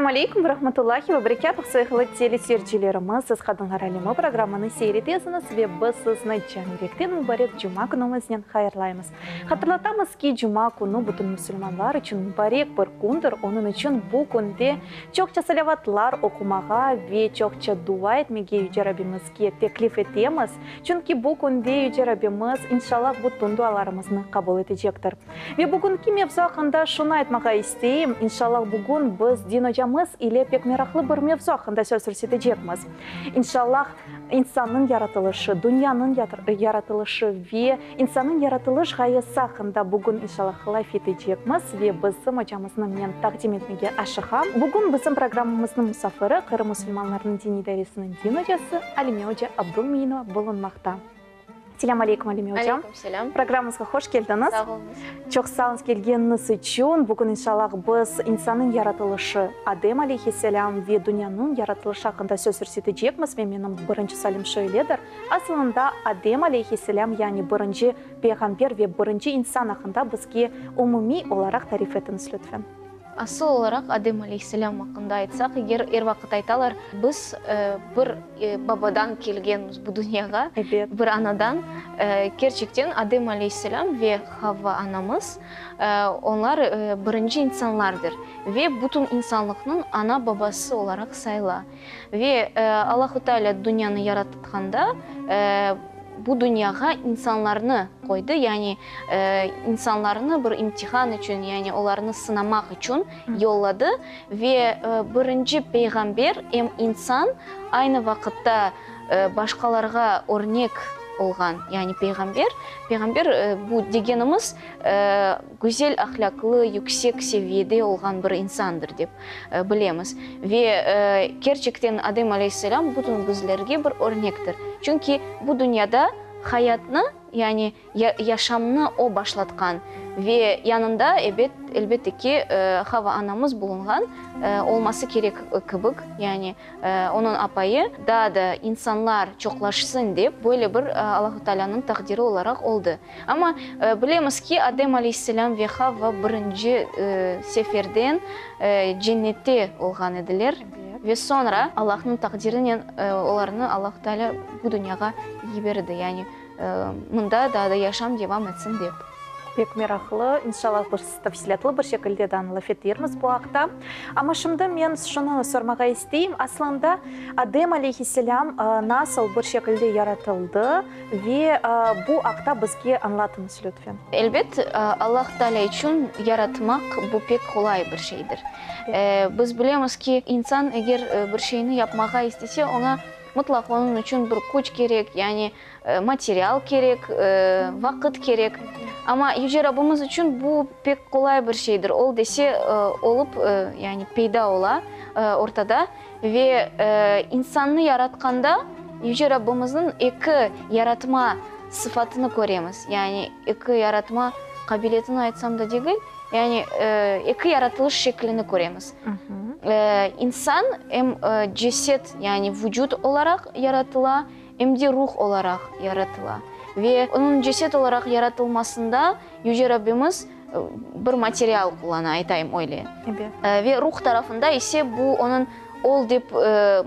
Selâm aleykum ve rahmetullahi ve berekâtuh, sayğılı teleseyircilerimiz! Siz Qadınlar alemi programmanı seyir etesiñiz ve biz sizni can yürekten mübarek cuma künüñiznen hayırlaymız. Hatırlatamız ki, cuma künü bütün musulmanlar içün mübarek bir kündir, onıñ içün bu künde çoqça salâvatlar oqumağa ve çoqça dua etmege Yüce Rabbimizge teklif etemiz, çünki bu künde Yüce Rabbimiz, inşallah, bütün dualarımıznı qabul etecektir. Ve bugünki mevzu aqqında şunı aytmağa isteyim, inşallah, bugün biz din ocamız ile pek meraqlı bir mevzu aqqında söz yürsetecekmiz. İnşallah, insannıñ yaratılışı, dünyanıñ yaratılışı ve insannıñ yaratılış ğayesi aqqında bugün, inşallah, laf etecekmiz ve bizim ocamıznı men taqdim etmege aşığam. Bugün bizim programmamıznıñ musafiri, Qırım musulmanlarınıñ diniy idaresiniñ din ocası Alime oca Abdulmeinova bulunmaqta. Selâm aleykum, Alime ocam. Aleykum selâm. Programmamızğa hoş keldiñiz. Sağ oluñız. Çoq sağ oluñız kelgeniñiz içün. Bugün, inşallah, biz insannıñ yaratılışı, Adem aleyhisselâm ve dünyanıñ yaratılışı aqqında söz yürsetecekmiz ve menim birinci sualim şöyledir, asılında Adem aleyhisselâm, yani birinci peyğamber ve birinci insan aqqında bizge umumiy olaraq tarif etiñiz, lütfen. Asıl olaraq Adem aleyhisselâm aqqında aytsaq, eger er vaqıt aytalar, biz bir babadan kelgenmiz bu dünyağa, bir anadan. Kerçekten Adem aleyhisselâm ve Havva anamız, onlar birinci insanlardır ve bütün insanlıqnıñ ana-babası olaraq sayıla. Ve Allahu Teala dünyanı yaratqanda, bu dünyağa insanlarnı qoydı, yani insanlarnı bir imtihan içün, yani olarnı sınamaq içün yolladı. Ve birinci peyğamber em insan, aynı vaqıtta başqalarğa örnek olğan, yani peyğamber. Peyğamber, bu degenimiz, güzel ahlâqlı, yüksek seviyede olğan bir insandır, dep bilemiz. Ve kerçekten Adem aleyhisselâm bütün bizlerge bir örnektir. Çünki bu dünyada hayatnı, yani yaşamnı o başlatqan ve yanında, ebet, elbette ki, Hava anamız bulunğan olması kerek kibik, yani Onıñ apayı, daa da insanlar çoqlaşsın dep, böyle bir Allahu Taalânıñ taqdiri olaraq oldı. Amma bilemiz ki, Adem aleyhisselâm ve Havva birinci seferden cennette olğan ediler ve soñra Allahnıñ taqdirinen olarnı Allahu Taalâ bu dünyağa yiberdi, yani mında daa da yaşam devam etsin dep. Pek meraqlı, inşallah biz tafsilâtlı bir şekilde daa laf etermiz bu aqta. Amma şimdi men şunı sormağa isteyim, aslında Adem aleyhisselâm nasıl bir şekilde yaratıldı ve bu aqta bizge añlatıñız lütfen. Elbet, Allah Taalâ içün yaratmaq bu pek qolay bir şeydir. Biz bilemiz ki, insan eger bir şeyni yapmağa istese, oña mıtlaq onıñ içün bir küç kerek, yani Material kerek, vaqıt kerek. Amma Yüce Rabbimiz içün bu pek qolay bir şeydir. Ol dese, olıp, yani peyda ola ortada. Ve insannı yaratqanda Yüce Rabbimizniñ eki yaratma sıfatını köremiz. Yani eki yaratma qabiliyetini aytsam da degil, yani eki yaratılış şeklini köremiz. İnsan em ceset, yani vucut olaraq yaratıla, Em de ruh olaraq yaratıla. Ve onıñ ceset olaraq yaratılmasında Yüce Rabbimiz bir material qullana, aytayım öyle. Ve ruh tarafında ise bu onıñ ol dep,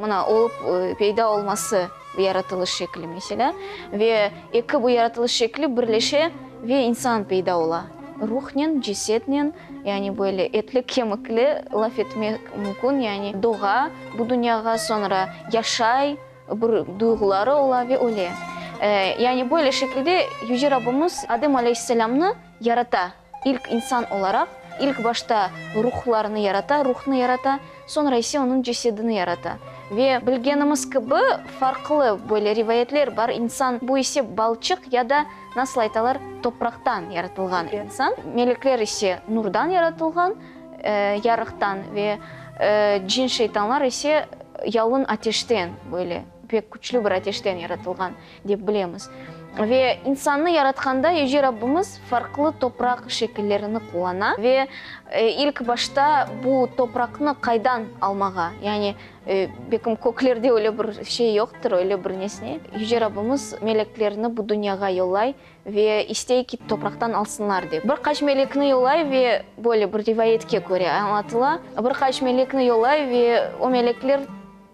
mına, olıp peyda olması yaratılış şekli, meselâ. Ve eki bu yaratılış şekli birleşe ve insan peyda ola. Ruhnen, cesetnen, yani böyle etli-kemikli laf etmek mümkün, yani doğa bu dünyağa, soñra yaşay, Bir duyğuları ola ve öle. Yani böyle şekilde Yüce Rabbimiz Adem aleyhisselâmnı yarata, ilk insan olaraq, ilk başta ruhlarını yarata, ruhnı yarata, soñra ise onıñ cesedini yarata. Ve bilgenimiz kibi, farqlı böyle rivayetler bar, insan, bu ise balçıq ya da, nasıl aytalar, topraqtan yaratılğan insan, melekler ise nurdan yaratılğan, yarıqtan ve cin-şeytanlar ise yalın ateşten, böyle pek küçlü bir ateşten yaratılğan, dep bilemiz. Ve insannı yaratqanda Yüce Rabbimiz farqlı topraq şekillerini qullana ve ilk başta bu topraqnı qaydan almağa, yani belkim köklerde öyle bir şey yoqtır, öyle bir nesne, Yüce Rabbimiz meleklerni bu dünyağa yollay ve istey ki, topraqtan alsınlar dep. Bir qaç melekni yollay ve, böyle bir rivayetke köre añlatıla, bir qaç melekni yollay ve o melekler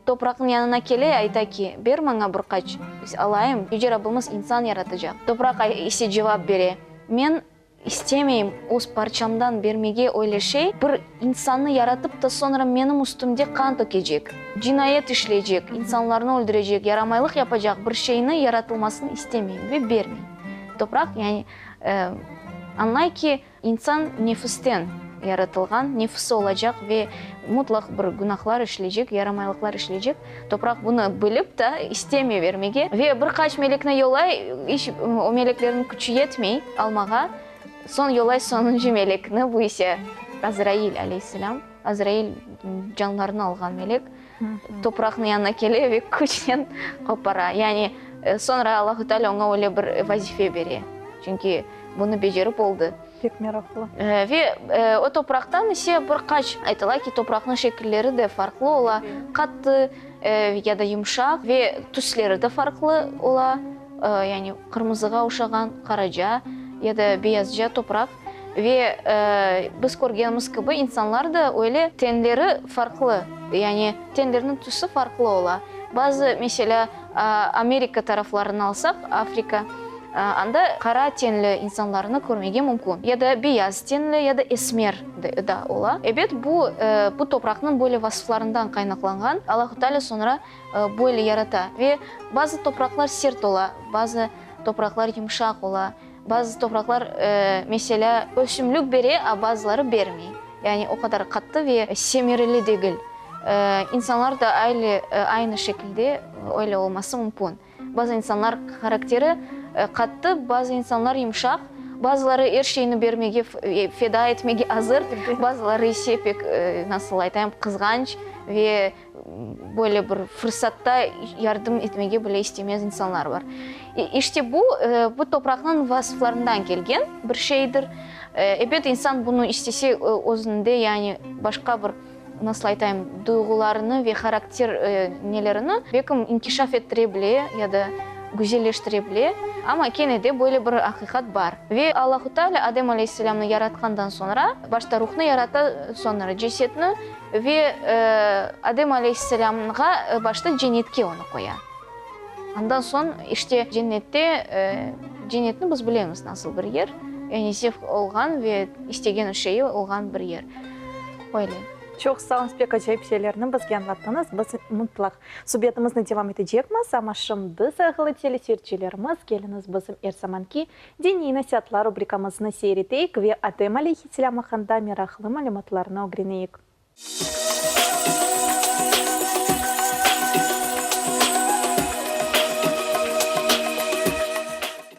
Topraqnıñ yanına kele, ayta ki, Ber maña bir qaç, alayım, Yüce Rabbimiz insan yaratacaq. Topraq ise cevap bere, Men istemeyim öz parçamdan bermege öyle şey, bir insannı yaratıp ta soñra menim üstümde qan tökecek, cinayet işleycek, insanlarnı öldürecek, yaramaylıq yapacaq bir şeyni yaratılmasını istemeyim ve bermeyim. Topraq, yani, añlay ki, İnsan nefisten yaratılğan, nefisi olacaq ve mutlaq bir günahlar işleycek, yaramaylıqlar işleycek. Topraq bunı bilip ta, istemey vermege ve bir qaç melekni yollay, iç o meleklerniñ küçü yetmey almağa. Soñ yollay soñuncı melekni, bu ise Azrail aleyhisselam, Azrail canlarnı alğan melek, topraqnıñ yanına kele ve küçnen qopara. Yani soñra Allahu Teala oña öyle bir vazife bere, çünki bunı becerip oldı. Pek meraqlı. Ve o topraqtan ise bir qaç, aytıla ki, topraqnıñ şekilleri de farqlı ola, qattı ya da yumşaq ve tüsleri de farqlı ola, yani qırmızığa oşağan qaraca ya da beyazca topraq. Ve biz körgenimiz kibi, insanlar da öyle tenleri farqlı, yani tenleriniñ tüsü farqlı ola. Bazı, meselâ, Amerika taraflarını alsaq, Afrika, anda qara tenli insanlarnı körmege mümkün. Ya da beyaz tenli, ya da esmer da ola. Ebet, bu, bu topraqnıñ böyle vasıflarından qaynaqlanğan. Allahu Teala soñra böyle yarata. Ve bazı topraqlar sert ola, bazı topraqlar yımşaq ola. Bazı topraqlar, meselâ, ösümlik bere, a bazıları bermey. Yani o qadar qattı ve semereli degil. İnsanlar da aynı şekilde öyle olması mümkün. Bazı insanlar harakteri qattı, bazı insanlar yımşaq, bazıları er şeyni bermege, feda etmege azır, bazıları ise pek, nasıl aytayım, qızğanç ve Böyle bir fırsatta yardım etmege bile istemez insanlar bar. İşte bu, bu topraqnıñ vasıflarından kelgen bir şeydir. Ebet, insan bunı istese, özünde, yani başqa bir, nasıl aytayım, duyğularını ve harakter nelerini belkim inkişaf ettire bile ya da güzelleştire bile. Amma kene de böyle bir aqiqat bar. Ve Allahu Teala Adem aleyhisselâmnı yaratqandan soñra, başta ruhnı yarata, soñra cesetni, Ve Adem aleyhisselâmğa başta cennetke onı qoya. Andan soñ, işte, cennette, cennetni biz bilemiz nasıl bir yer, yani zevq olğan ve istegen şeyi olğan bir yer. Öyle. Çoq sağ oluñız, pek acayip şeylerni bizge añlattıñız. Biz mıtlaq subetimizni devam etecekmiz, amma şimdi, sayğılı teleseyircilerimiz, keliñiz bizim er zamanki Diniy nasiatlar rubrikamıznı seyir eteyik ve Adem aleyhisselâm aqqında meraqlı malümatlarnı ögreneyik.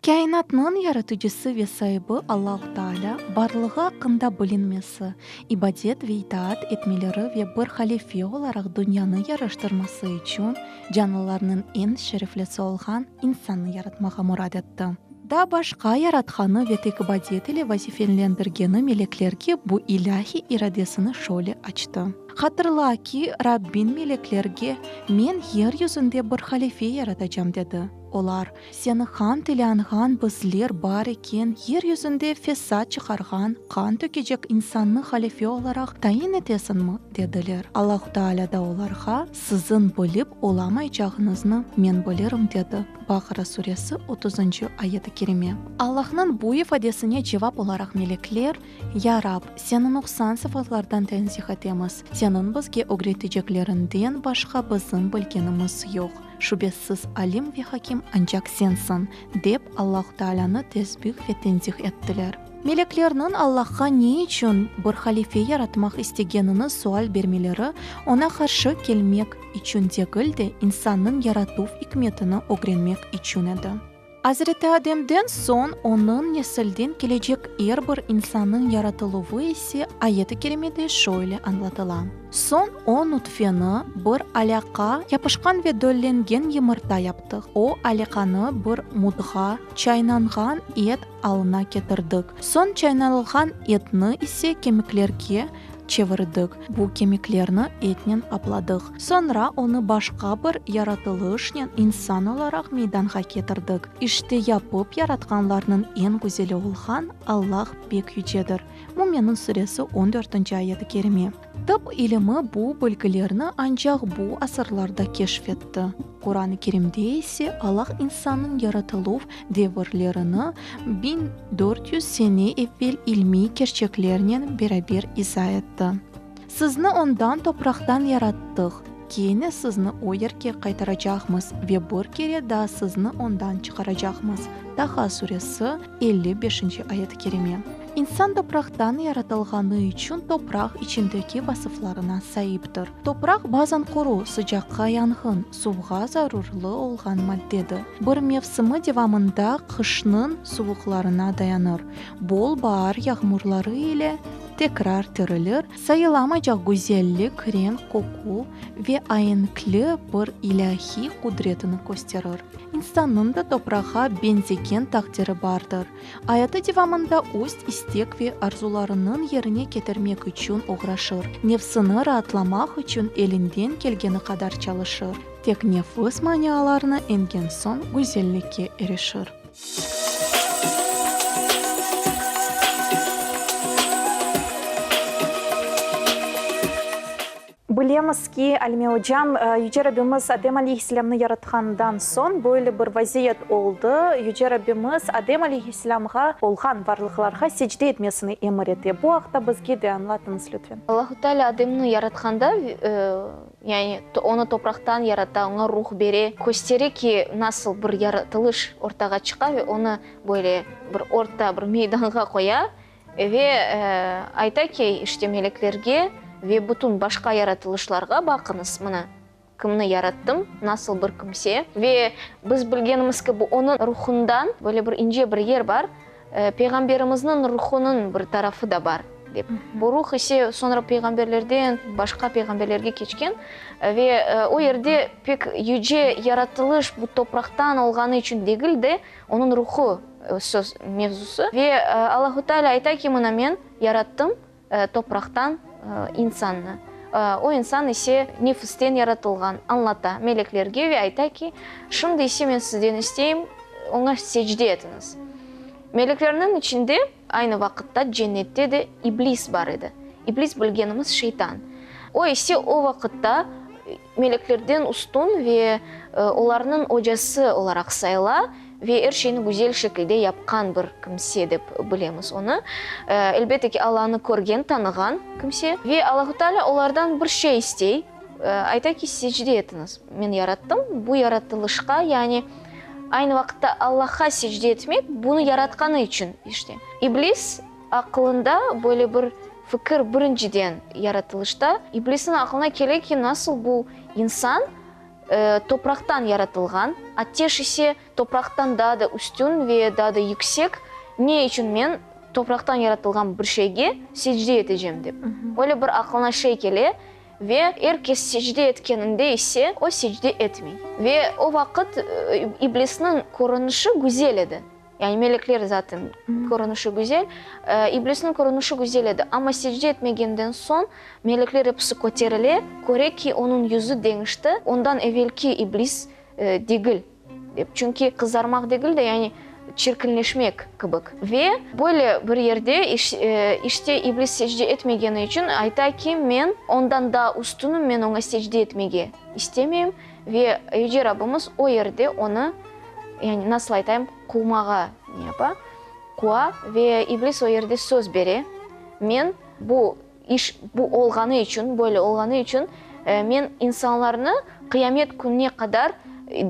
Kâinatnıñ yaratıcısı ve saibi Allahu Teala barlığı aqqında bilinmesi, ibadet ve itaat etmeleri ve bir halife olaraq dünyanı yaraştırması içün canlılarnıñ eñ şereflisi olğan insannı yaratmağa murad etti. Daa başqa yaratqanı ve tek ibadet ile vazifelendirgeni meleklerge bu ilâhiy iradesini şöyle açtı, Hatırla ki, Rabbin meleklerge, Men yer yüzünde bir halife yaratacam dedi. Olar, Seni hamd ile añğan bizler bar eken, yer yüzünde fesat çıqarğan, qan tökecek insannı halife olaraq tayin etesiñmi? dediler. Allahu Teala da olarğa, Siziñ bilip olamaycağıñıznı men bilirim, dedi. Baqara suresi, otuzıncı ayet-i kerime. Allahnıñ bu ifadesine cevap olaraq melekler, Ya Rab, Seni nuqsan sıfatlardan tenzih etemiz, Seniñ bizge ögretecekleriñden başqa bizim bilgenimiz yoq. Şübesiz Alim ve Hakim ancaq Sensiñ, dep Allahu Tealânı tesbih ve tenzih ettiler. Meleklerniñ Allahqa ne içün bir halife yaratmaq istegenini sual bermeleri oña qarşı kelmek içün degil de, insannıñ yaratuv ikmetini ögrenmek içün edi. Azreti Ademden soñ onıñ nesilden kelecek er bir insannıñ yaratıluvı ise ayet-i kerimede şöyle añlatıla, Soñ o nutfeni bir alâqa, yapışqan ve döllengen yımırta yaptıq, o alâqanı bir mudğa, çaynanğan et, alına ketirdik, soñ çaynalğan etni ise kemiklerge çevirdik, bu kemiklerni etnen qapladıq, soñra onı başqa bir yaratılışnen, insan olaraq meydanğa ketirdik. İşte yapıp yaratqanlarnıñ eñ güzeli olğan Allah pek yücedir. Müminun suresi on dörtünci ayet-i kerime. Tıp ilimi bu bilgilerni ancaq bu asırlarda keşf etti. Quran-ı Kerimde ise Allah insannıñ yaratıluv devirlerini 1400 sene evvel ilmiy kerçeklernen beraber iza etti. Sizni ondan, topraqtan yarattıq, kene sizni o yerge qaytaracaqmız ve bir kere daa sizni ondan çıqaracaqmız, Taha suresi, 55-nci ayet-i kerime. İnsan topraqtan yaratılğanı içün topraq içindeki vasıflarına saiptir. Topraq bazan quru, sıcaqqa yanğın, suvğa zarurlı olğan maddedir. Bir mevsimi devamında qışnıñ suvuqlarına dayanır, bol baar yağmurları ile tekrar tirilir, sayılamaycaq güzellik, renk, qoqu ve aenkli bir ilâhiy qudretini kösterir. İnsannıñ da toprağa beñzegen taqdiri bardır. Ayatı devamında öz istek ve arzularınıñ yerine ketirmek içün oğraşır, nefsini raatlamaq içün elinden kelgeni qadar çalışır, tek nefis manialarnı eñgen soñ güzellikke erişir. Bilemiz ki, Alime ocam, Yüce Rabbimiz Adem aleyhisselâmnı yaratqandan soñ böyle bir vaziyet oldı, Yüce Rabbimiz Adem aleyhisselâmğa olğan varlıqlarğa secde etmesini emir ete. Bu aqta bizge de añlatıñız, lütfen. Allahu Teala Ademni yaratqanda, yani onı topraqtan yarata, oña ruh bere, köstere ki, nasıl bir yaratılış ortağa çıqa ve onı böyle bir orta, bir meydanğa qoya. Ve ayta ki, işte meleklerge ve bütün başqa yaratılışlarğa baqıñız, mına, kimni yarattım, nasıl bir kimse. Ve biz bilgenimiz kibi, onıñ ruhundan böyle bir ince bir yer bar, Peyğamberimizniñ ruhunıñ bir tarafı da bar, dep. Bu ruh ise soñra peyğamberlerden başqa peyğamberlerge keçken ve o yerde pek yüce yaratılış bu topraqtan olğanı içün degil de, onıñ ruhu söz mevzusı. Ve Allahu Teala ayta ki, mına men yarattım topraqtan insannı. O insan ise nefisten yaratılğan, añlata meleklerge ve ayta ki, şimdi ise men sizden isteyim, oña secde etiñiz. Meleklerniñ içinde aynı vaqıtta cennette de İblis bar edi. İblis bilgenimiz şeytan. O ise o vaqıtta Meleklerden üstün ve olarnıñ ocası olaraq sayıla ve er şeyni güzel şekilde yapqan bir kimse dep bilemiz onı. Elbette ki, Allanı körgen, tanığan kimse. Ve Allahu Teala olardan bir şey istey, ayta ki, secde etiñiz, men yarattım bu yaratılışqa, yani aynı vaqıtta Allahqa secde etmek, bunı yaratqanı içün işte. İblis Aqılında böyle bir fikir birinciden yaratılışta İblisniñ aqılına kele ki, nasıl bu insan topraqtan yaratılğan, ateş ise topraqtan daa da üstün ve daa da yüksek, ne içün men topraqtan yaratılğan bir şeyge secde etecem dep. Öyle bir aqılına şey kele ve er kes secde etkeninde ise o secde etmey. Ve o vaqıt İblisniñ körünişi güzel edi. Yani melekler zaten körünişi güzel. İblisniñ körünişi güzel edi, amma secde etmegenden soñ melekler episi köterile, köre ki, onıñ yüzü deñişti, ondan evelki İblis degil, dep. Çünki qızarmaq degil de, yani çirkinleşmek kibik. Ve böyle bir yerde işte İblis secde etmegeni içün ayta ki, men ondan daa üstünim, men oña secde etmege istemeyim. Ve Yüce Rabbimiz o yerde onı, yani nasıl aytayım, quvmağa ne yapa, quva ve İblis o yerde söz bere, Men bu iş bu olğanı içün, böyle olğanı içün, men insanlarnı qıyamet kününe qadar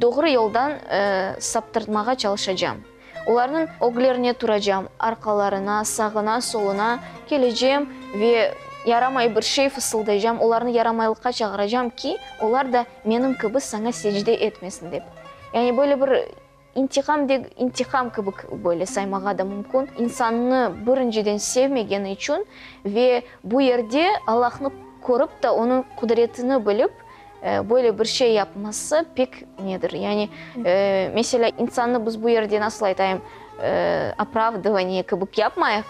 doğru yoldan saptırtmağa çalışacam. Olarnıñ öglerine turacam, arqalarına, sağına, soluna kelecem ve yaramay bir şey fısıldaycam, olarnı yaramaylıqqa çağıracam ki, olar da menim kibi saña secde etmesin, dep. Yani böyle bir. intiqam de, intiqam kibi böyle saymağa da mümkün, insannı birinciden sevmegeni içün ve bu yerde Allahnı körip ta onıñ qudretini bilip, böyle bir şey yapması pek nedir, yani, meselâ, insannı biz bu yerde, nasıl aytayım, opravdovaniye kibi yapmayıq,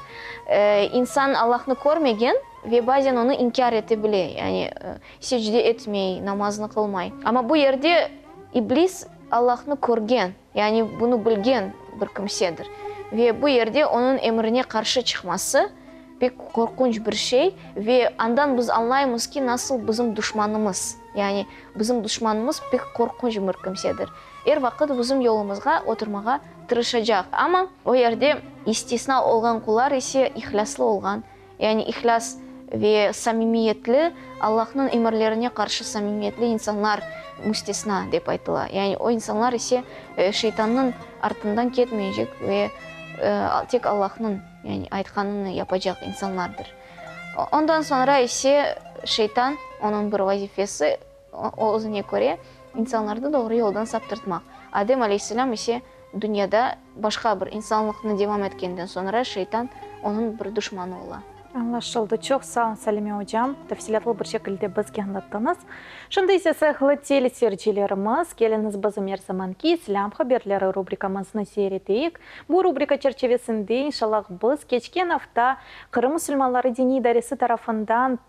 insan Allahnı körmegen ve bazen onı inkâr ete bile, yani, secde etmey, namaznı qılmay. Amma bu yerde İblis Allahnı körgen, yani bunı bilgen bir kimsedir ve bu yerde onıñ emrine qarşı çıqması pek qorqunç bir şey ve andan biz añlaymız ki, nasıl bizim duşmanımız, yani bizim duşmanımız pek qorqunç bir kimsedir, er vaqıt bizim yolumızğa oturmağa tırışacaq. Amma o yerde istisna olğan qullar ise ihlâslı olğan Yani ihlâs ve samimiyetli, Allahnıñ emirlerine qarşı samimiyetli insanlar müstesna, dep aytıla. Yani o insanlar ise şeytannıñ artından ketmeycek ve tek Allahnıñ, yani aytqanını yapacaq insanlardır. Ondan soñra ise şeytan, onıñ bir vazifesi, o özüne köre, insanlarnı doğru yoldan saptırtmaq. Adem aleyhisselâm ise Dünyada başqa bir insanlıqnı devam etkenden soñra şeytan onıñ bir duşmanı ola. Añlaşıldı. Çoq sağ olun, Salime ocam, tafsilâtlı bir şekilde bizge añlattıñız. Şimdi ise sayğılı teleseyircilerimiz, keliñiz bizim er zamanki İslâm haberleri rubrikamıznı seyir eteyik. Bu rubrika çerçivesinde, inşallah, biz keçken afta Qırım musulmanları diniy idaresi tarafından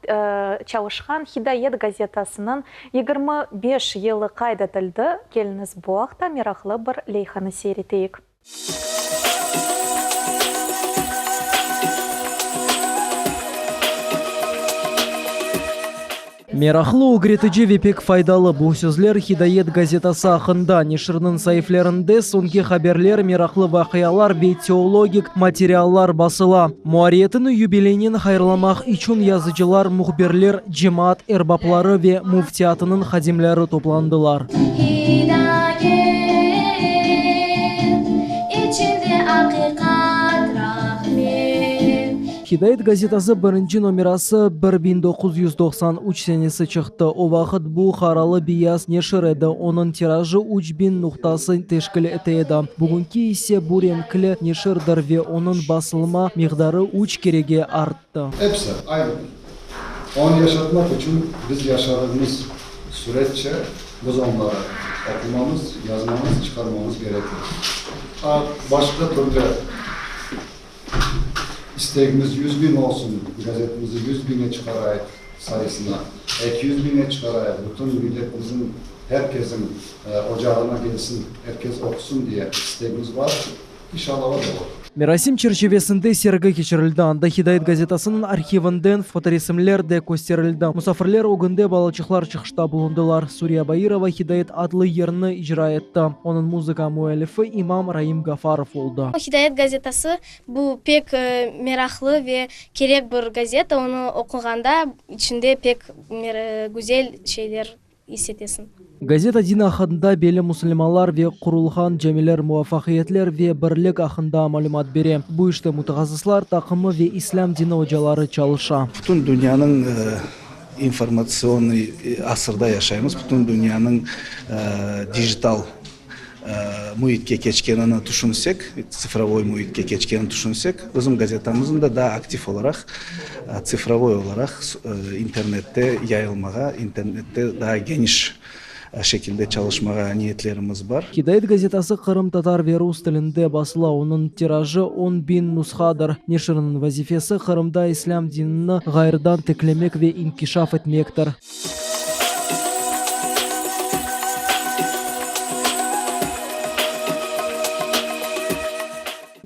çalışqan Hidayet gazetasınıñ 25 yılı qayd etildi. Keliñiz, bu aqta meraqlı bir leyhanı seyir eteyik. Meraqlı, ögretici ve pek faydalı bu sözler Hidayet gazetası aqqında. Neşirniñ saiflerinde soñki haberler, meraqlı vaqialar ve teologik materiallar basıla. Muarriyetini yubileynen hayırlamaq içün yazıcılar, mühbirler, cemaat erbapları ve müftiyatınıñ hadimleri toplandılar. Hidayet gazetası birinci nomerası 1993 senesi çıqtı. O vaqıt bu qaralı beyaz neşir edi, onıñ tirajı 3000 nuqtası teşkil ete edi. Bugünki ise bu renkli neşirdir ve onıñ basılma miqdarı üç kerege arttı. Episi aynıdır. Onı yaşatmaq içün biz yaşadığımız süretçe biz onları oqumamız, yazmamız, çıqarmamız kerektir. A, başqa türlü İstegimiz 100.000 olsun, gazetimizi 100.000'e çıqarayıq sayısına, 200.000'e çıqarayıq, bütün milletimizin, her kesin ocağına kelsin, er kes oqusun diye istegimiz bar, inşallah o da olur. Merasim çerçivesinde sergi keçirildi, anda Hidayet gazetasınıñ arhivinden fotoresimler de kösterildi. Musafirler ögünde balaçıqlar çıqışta bulundılar. Suriya Bairova Hidayet adlı yırnı icra etti. Onıñ muzıka müellifi imam Raim Gafarov oldı. Hidayet gazetası, bu pek meraqlı ve kerek bir gazeta, onı oquğanda içinde pek güzel şeyler is etesiñ. Gazeta din aqqında, belli musulmanlar ve qurulğan camiler, muvafaqiyetler ve birlik aqqında malümat bere. Bu işte mütehassıslar taqımı ve islâm dini ocaları çalışa. Bütün dünyanıñ informatsionıy asırda yaşaymız, bütün dünyanıñ dijital müitke keçkenini tüşünsek, tsifrovoy müitke keçkenini tüşünsek, bizim gazetamıznıñ da daa aktiv olaraq, tsifrovoy olaraq internette yayılmağa, internette daa geniş şekilde çalışmağa niyetlerimiz bar. Hidayet gazetası qırımtatar ve rus tilinde basıla, onıñ tirajı 10.000 nushadır. Neşirniñ vazifesi, Qırımda islâm dinini ğayrıdan tiklemek ve inkişaf etmektir.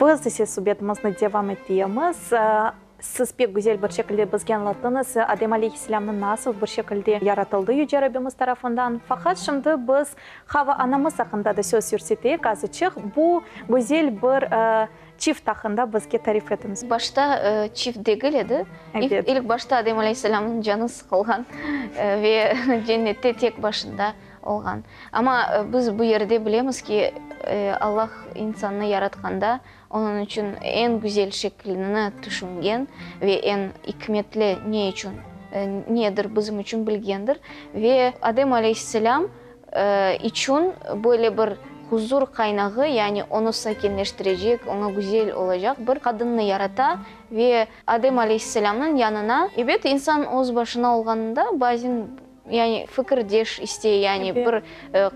Biz ise subetimizni devam etemiz. Siz pek güzel bir şekilde bizge añlattıñız, Adem aleyhisselâmnı nasıl bir şekilde yaratıldı Yüce Rabbimiz tarafından. Faqat şimdi biz Hava anamız aqqında da söz yürseteyik azıçıq. Bu güzel bir çift aqqında bizge tarif etiñiz. Başta çift degil edi. İlk başta Adem aleyhisselâmnıñ canı sıqılğan ve cennette tek başında olğan. Amma biz bu yerde bilemiz ki, Allah insannı yaratqanda, Onıñ içün eñ güzel şeklini tüşüngen ve eñ ikmetli ne içün, nedir bizim içün bilgendir. Ve Adem aleyhisselâm içün böyle bir. huzur qaynağı, yani onı sakinleştirecek, oña güzel olacaq bir qadınnı yarata ve Adem aleyhisselâmnıñ yanına. Ebet, insan öz başına olğanında bazen, yani fikirdeş istey, yani bir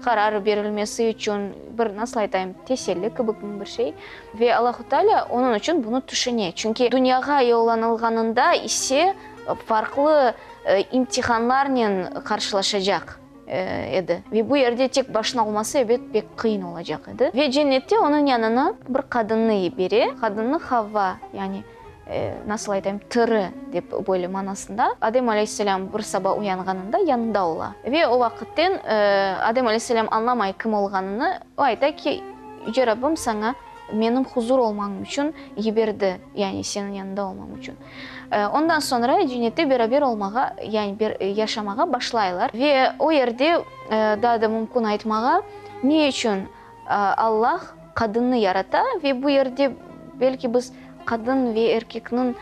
qarar berilmesi içün bir, nasıl aytayım, teselli kibikmi bir şey. Ve Allahu Teala onıñ içün bunı tüşüne. Çünki dünyağa yollanılğanında ise farqlı imtihanlarnen qarşılaşacaq edi. Ve bu yerde tek başına olması, ebet, pek qıyın olacaq edi. Ve cennette onıñ yanına bir qadınnı bere, qadınnı Havva, yani, nasıl aytayım, tiri dep böyle manasında. Adem aleyhisselâm bir saba uyanğanında yanında ola. Ve o vaqıtten Adem aleyhisselâm añlamay kim olğanını, o ayta ki, Yüce Rabbim saña menim huzur olmam içün yiberdi, yani seniñ yanında olmam içün. Ondan soñra cennette beraber olmağa, yani yaşamağa başlaylar. Ve o yerde daa da mümkün aytmağa, ne içün Allah qadınnı yarata ve bu yerde belki biz qadın ve erkekniñ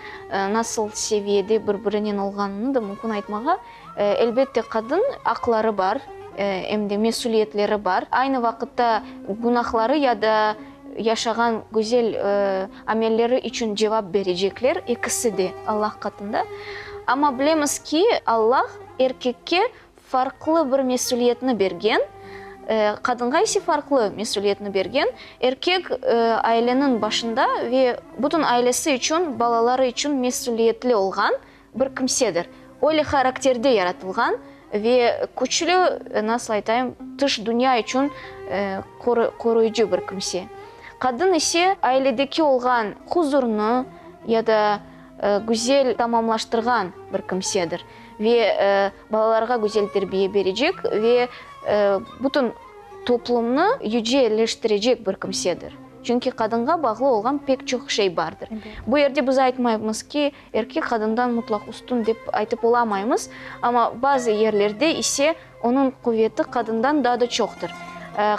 nasıl seviyede bir-birinen olğanını da mümkün aytmağa. Elbette, qadın aqları bar, em de mesüliyetleri bar. Aynı vaqıtta günahları ya da yaşağan güzel amelleri içün cevap berecekler, ekisi de Allah qatında. Amma bilemiz ki, Allah erkekke farqlı bir mesüliyetni bergen, qadınğa ise farqlı mesüliyetni bergen. Erkek aileniñ başında ve bütün ailesi içün, balaları içün mesüliyetli olğan bir kimsedir. Öyle harakterde yaratılğan ve küçlü, nasıl aytayım, tış dünya içün qoruyıcı bir kimse. Qadın ise ailedeki olğan huzurnı ya da güzel tamamlaştırğan bir kimsedir ve balalarğa güzel terbiye berecek ve bütün toplumnı yüceleştirecek bir kimsedir. Çünki qadınğa bağlı olğan pek çoq şey bardır. Bu yerde biz aytmaymız ki, erkek qadından mutlaq üstün dep aytıp olamaymız, amma bazı yerlerde ise onıñ quveti qadından daa da çoqtır.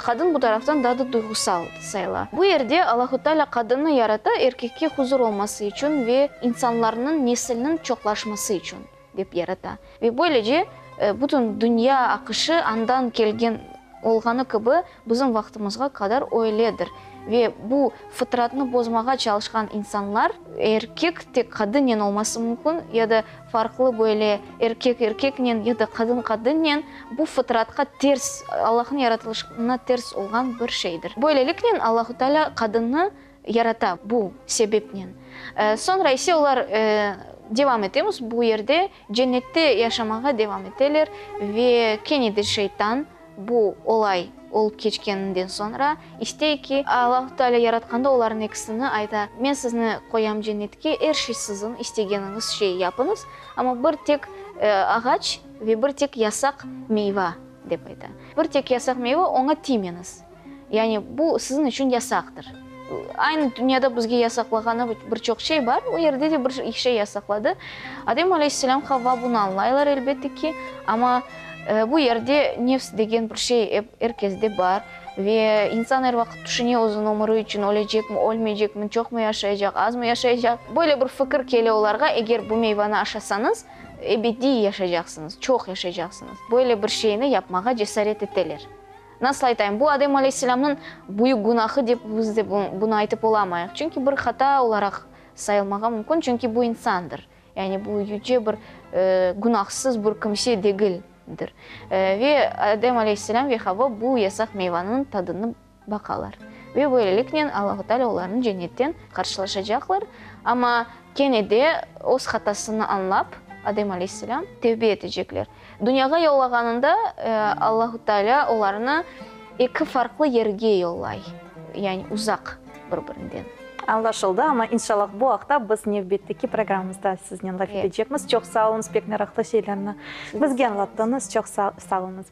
Qadın bu taraftan daa da duyğusal sayıla. Bu yerde Allahu Teala qadınnı yarata erkekke huzur olması içün ve insanlarnıñ nesiliniñ çoqlaşması içün dep yarata. Ve böylece bütün dünya aqışı andan kelgen olğanı kibi bizim vaqtımızğa qadar öyledir. Ve bu fıtratnı bozmağa çalışqan insanlar, erkek tek qadınnen olması mümkün ya da farqlı böyle erkek erkeknen ya da qadın qadınnen, bu fıtratqa ters, Allahnıñ yaratılışına ters olğan bir şeydir. Böyleliknen Allahu Teala qadınnı yarata bu sebepnen. Soñra ise olar devam etemiz bu yerde, cennette yaşamağa devam eteler ve kene de şeytan bu olay olıp keçkeninden soñra istey ki, Allahu Teala yaratqanda olarnıñ ekisini ayta, men sizni qoyam cennetke, er şey siziñ istegeniñiz şey yapıñız, amma bir tek ağaç ve bir tek yasaq meyva, dep ayta. Bir tek yasaq meyva, oña tiymeñiz. Yani bu siziñ içün yasaqtır. Aynı dünyada bizge yasaqlağanı bir çoq şey bar, o yerde de bir şey yasaqladı. Adem aleyhisselâm, Havva bunı añlaylar, elbette ki, amma bu yerde nefs degen bir şey er kesde bar ve insan er vaqıt tüşüne özüniñ ömüri içün, ölecekmi, ölmeycekmi, çoqmı yaşaycaq, azmı yaşaycaq. Böyle bir fikir kele olarğa, eger bu meyvanı aşasañız, ebediy yaşaycaqsıñız, çoq yaşaycaqsıñız. Böyle bir şeyni yapmağa cesaret eteler. Nasıl aytayım, bu Adem aleyhisselâmnıñ büyük günahı dep biz de bunı aytıp olamayıq. Çünki bir hata olaraq sayılmağa mümkün, çünki bu insandır. Yani bu yüce bir günahsız bir kimse degildir. Ve Adem aleyhisselâm ve Havva bu yasaq meyvanıñ tadını baqalar. Ve böyleliknen Allahu Teala olarnı cennetten qarşılaşacaqlar. Amma kene de öz hatasını añlap, Adem aleyhisselâm tevbe etecekler. Dünyağa yollağanında Allahu Teala olarnı eki farqlı yerge yollay, yani uzaq bir-birinden. Añlaşıldı, amma inşallah bu aqta biz nevbetteki programmamızda siznen laf etecekmiz. Çoq sağ oluñız, pek meraqlı şeylerni bizge añlattıñız, çoq sağ oluñız.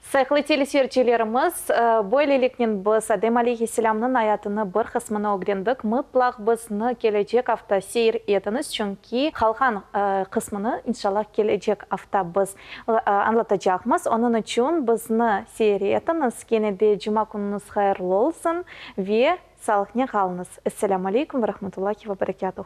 Sayğılı teleseyircilerimiz, böyleliknen biz Adem aleyhisselâmnıñ ayatını bir qısmını ögrendik. Mıtlaq bizni kelecek afta seyir etiñiz, çünki qalğan qısmını, inşallah, kelecek afta biz añlatacaqmız. Onıñ içün bizni seyir etiñiz. Kene de cuma künüñiz hayırlı olsun ve sağlıqnen qalıñız. Esselâmu aleykum ve rahmetullahi ve berekâtuh.